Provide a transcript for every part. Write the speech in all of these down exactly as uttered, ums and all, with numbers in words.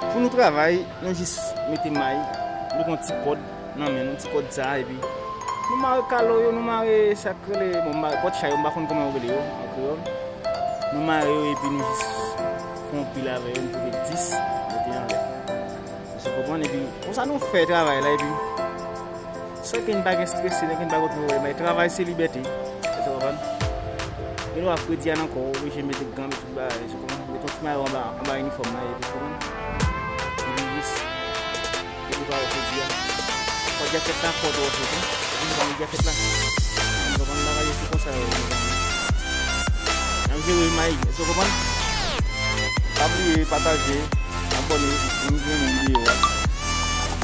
Pou nou travay, nou jis mete may, nou pran ti kòd nan men nou, ti kòd sa, epi nou mare kalo yo, nou mare sa k rele, bon, m pa, pòt chay yo, m pa konn kòman yo rele yo an kreyòl. Nou mare yo, epi nou jis fè yon pil avè yo, nou pote dis, mete anlè. Èske w konprann? Epi, konsa nou fè travay la, epi, san okenn bagay strese, okenn bagay okenn pwoblèm, travay se libète. Èske w konprann? Gen dwa fredi a nan kò w, oblije mete gan, mete tout bagay, èske w konprann? Mete yon ti mayo anba, anba inifòm la, èske w konprann? Epi jis, epi pa fredi a. Fò djakèt la fò twò fò, wi. Epi nou pa met djakèt la. Ou konprann bagay yo se konsa yo, mezanmi. N ap jere may, èske w konprann? Pa bliye pataje, abòne, pou nou jwenn videyo a.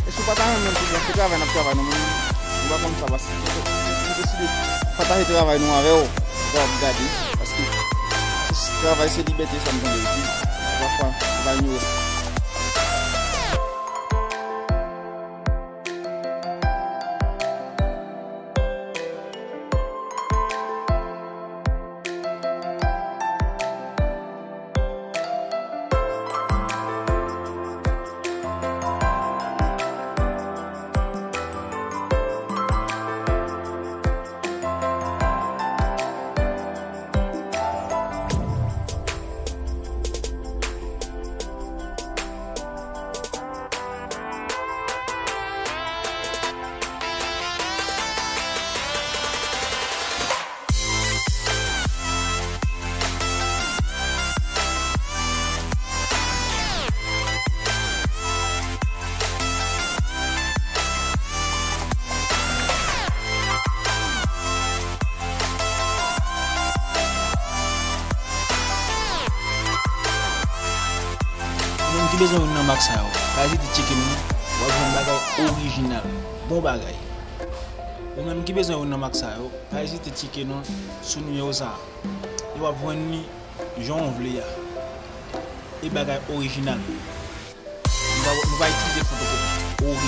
E si w pa ta renmen tou byen, se travay n ap travay, nou menm, nou pa konn sa, paske nou deside pataje travay nou avè w, sa w ap gade, paske se, travay se libète, sa m tande, epi pafwa, nou pa inyore sa. Ou menm ki bezwen youn nan mak sa yo, pa ezite tcheke nou, w ap jwenn bagay orijinal, bon bagay. Ou menm ki bezwen youn nan mak sa yo, pa ezite tcheke nou sou nimewo sa a. E w ap jwenn li jan w vle a. E bagay orijinal. Nou pa, nou pa itilize fotokopi. Orijinal.